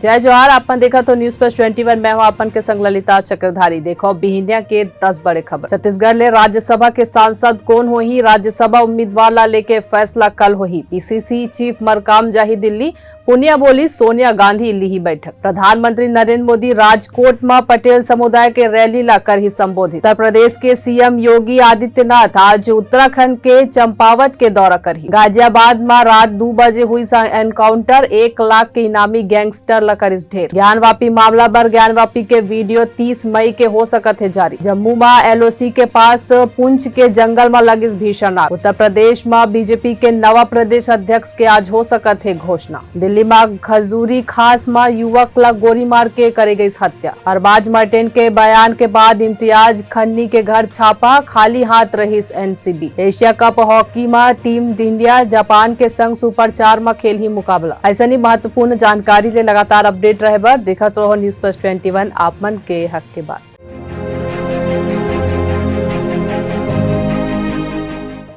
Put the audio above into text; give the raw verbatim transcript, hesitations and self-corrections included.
जय जोहार, आप मन देखत हो News Plus twenty one, मैं हूं आप मन के संग ललिता चक्रधारी। देखो बिहिनिया के दस बड़े खबर। छत्तीसगढ़ ले राज्यसभा के सांसद कोन होही, राज्यसभा उम्मीदवार ला लेके फैसला कल होही। पीसीसी चीफ मरकाम जाही दिल्ली, पुनिया बोली सोनिया गांधी लिही बैठक। प्रधानमंत्री नरेंद्र मोदी राजकोट म पटेल समुदाय के रैली ला करही संबोधित। उत्तर प्रदेश के सीएम योगी आदित्यनाथ आज उत्तराखंड के चंपावत के दौरा करही। गाजियाबाद म रात दू बजे हुई एनकाउंटर, एक लाख के इनामी गैंगस्टर ला करिस ढेर। ज्ञानवापी मामला बर ज्ञानवापी के वीडियो तीस मई के हो सकत हे जारी। जम्मू म एलओसी के पास पुंछ के जंगल म लगिस भीषण आग। उत्तर प्रदेश म बीजेपी के नवा प्रदेश अध्यक्ष के आज हो सकत हे घोषणा। दिल्ली म खजूरी खास म युवक ला गोली मार के करे गईस हत्या। अरबाज मर्चेंट के बयान के बाद इम्तियाज खन्नी के घर छापा, खाली हाथ रहिस एनसीबी। एशिया कप हॉकी म टीम इंडिया जापान के संग सुपर चार म खेलही मुकाबला। ऐसने ही महत्वपूर्ण जानकारी ले लगातार अपडेट रहे बर देखत रहो News Plus twenty one, आप मन के हक के बात।